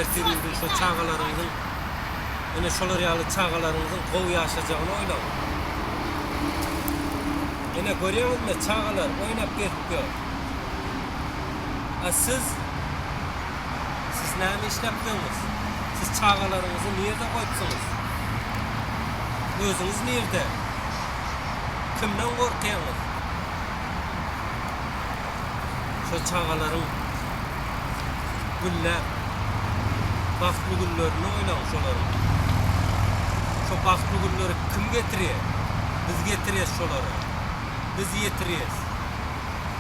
Ertir bir gün şo çagalaryňyzyň ine şolar ýaly çagalaryňyzyň gowy ýaşajagyny oýlaň. Ine görýäňizmi çagalar oýnap gezip ýör. A siz siz näme işläpsiňiz? Siz çagalaryňyzy nirde goýupsyňyz? Özüňiz nirde? Kimden gorkýaňyz? Şo çagalaryň gülläp, bagtly günlerini oýlaň şolaryň. Şo bagtly günleri kim getirýär? Biz getirýäs şolara. Biz ýetirýäs.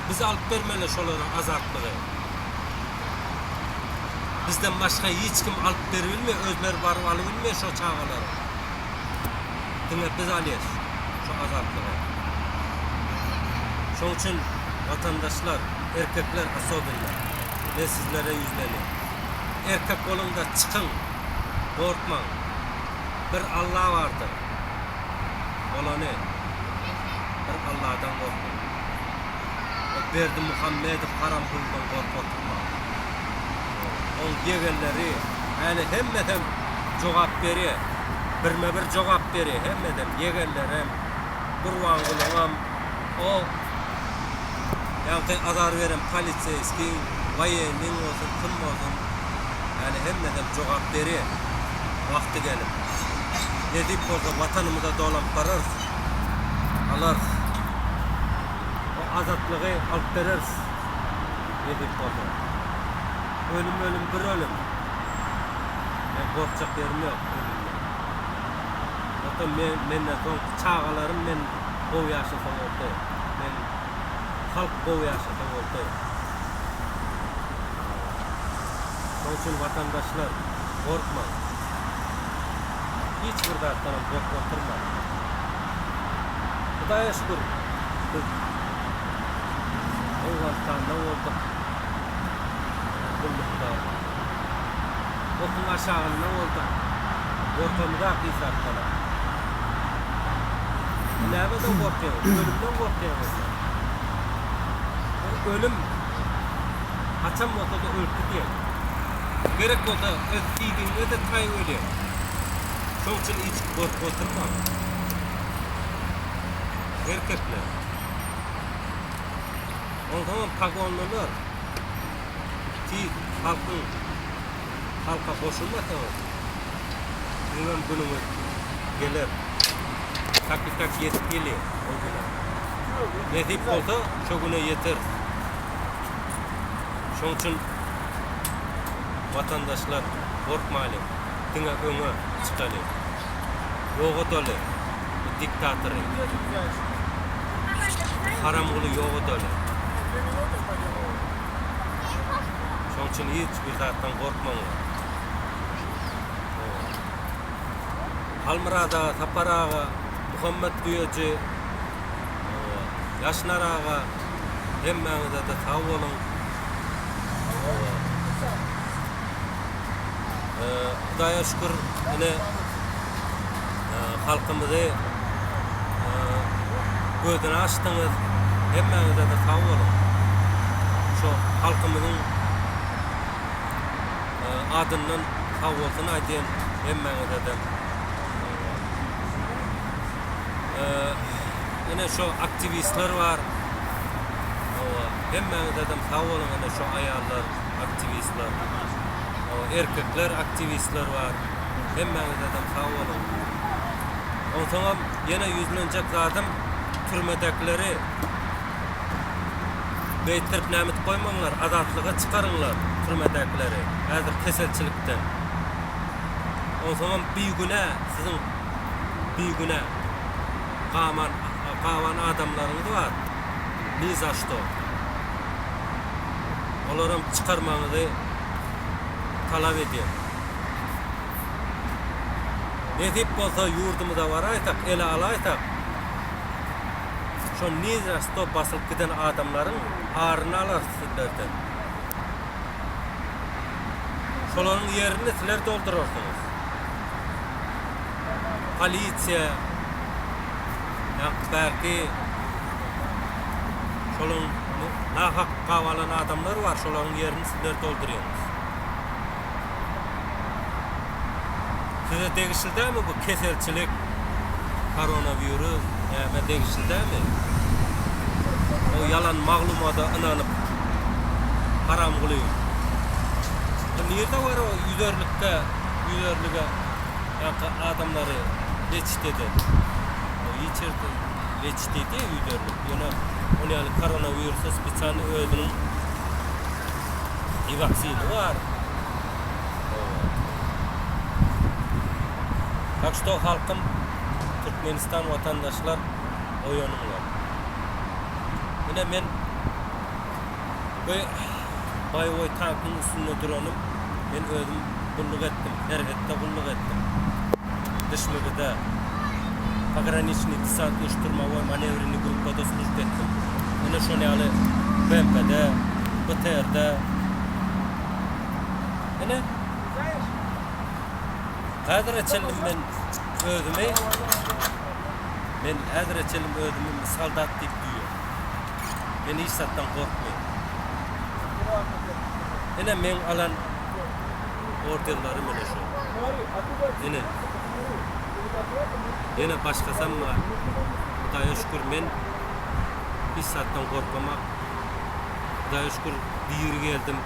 Biz alyp bermeli şolara azatlygy. Bizden başga hiç kim alyp beribilmeýär, özleri baryp alybilmeýär şo çagalaryň. Diňe biz alýas şu azatlygy. Şoň üçin watandaşlar, erkekler asobinno, men sizlere ýüzlenýän. Erkek boluňda çykyň, gorkmaň. Bir Alla bardyr. Bolany. Bir Alladan gorkuň. O Berdimuhamedow haramguldan gorkup oturmaň. Oň ýegenleri häli hemmesem jogap berýär. Birme-bir jogap berýär hemmesem, ýegenlerem, Gurbangulyňam, o ýaňky azar beren poliseýskiň, waýenniň bolsun, kim bolsun, häli hemmesem jogap berýär wagty gelip. Nesip bolsa Watanymyza dolanyp bararys, alarys. O azatlygy alyp bereris. Nesip bolsa. Ölüm ölüm bir ölüm. Men gorkjak ýerim ýok ölümden. Ota men menden soňky çagalarym men gowy ýaşasa boldy. Men halk gowy ýaşasa boldy. Şoň üçin watandaşlar gorkmaň. Hiç bir zatdanam gorkup oturmaň. Hudaýa şükür biz Owganystanda bolduk gullukda. Okuň aşagynda bolduk. Gorkamyzak hiç zatdanam. Nämeden gorkýaňyz? Ölümden gorkýaňyzmy? Bir ölüm haçan bolsa-da ölüp gidýäň. Gerek bolsa öz sidigiňe-de taý ölýäň. Şoň üçin hiç gorkup oturmaň. Erkekler. Onsoňam pagonlylar tiz halkyň halka goşulmasaňyz siziňem günüňiz geler. Tak i tak ýetip gelýär o güne. Nesip bolsa şo güne ýeteris. Şoň üçin watandaşlar gorkmalyň. Diňe öňe çykalyň. Ýok edaly bu diktatory. Bu haramguly ýok edaly. Şoň üçin hiç bir zatdan gorkmaňlar. Halmyrat aga, Sapar aga, Muhammet Düýeji, Ýaşnar aga hemmäňize-de sag boluň. Hudaýa şükür ine halkymyzy gözüni açdyňyz. Hemmäňize-de sag boluň. Şu halkymyzyň adyndan sag bolsun aýdýan hemmäňize-de. Ine şu aktiwistler bar. Hemmäňize-de sag boluň ine şu aýallar, aktiwistler. Erkekler aktiwistler bar. Hemmäňizedem sag boluň. Onsoňam ýene ýüzlenjek zadym türmedäkileri beýtdirip näme edip goýmaňlar, azatlyga çykaryňlar türmedäkileri häzir keselçilikden. Onsoňam bigünä siziň bigünä gaman gaban adamlaryňyz bar. Ni za şto. Olaram çykarmagyňyzy talap edýän. Nesip bolsa ýurdumyza baraýsak, ele alaýsak, şo ni za şto basylyp giden adamlaryň aryny alarys sizlerden. Şolaryň ýerini sizler doldurarsyňyz. Polisiýa, ýa bärki şolaryň nahak gabalan adamlar bar, şolaryň ýerini sizler doldurýaňyz. Size degişli dälmi bu keselçilik, koronawirus, näme degişli dälmi? O ýalan maglumata ynanyp, Haramguly. O nirde bar o ýüzerlikde, ýüzerlige ýaňky adamlary leçit eden? O hiç ýerde leçit edýär ýüzerlik. Ýöne ol ýaly koronawirusa spesialny özüniň waksiny bar. Tak şto halkym Türkmenistan watandaşlar oýanyňlar. Ine men bu boýewoý tankyň üstünde duranym men özüm gulluk etdim serhetde gulluk etdim Dişmigide pograniçnyý desantnyý şturmowoý manewrennyý gruppada služba etdim ine şon ýaly BMP-de BTR-de Ine, häzire çenli men özümi, men häzire çenli özümi soldat diýip duýýan. Men hiç zatdan gorkmaýan. Ine, meň alan orderlerim ine şu. Ine. Ýene başgasam bar. Hudaýa şükür men hiç zatdan gorkamak. Hudaýa şükür diri geldim.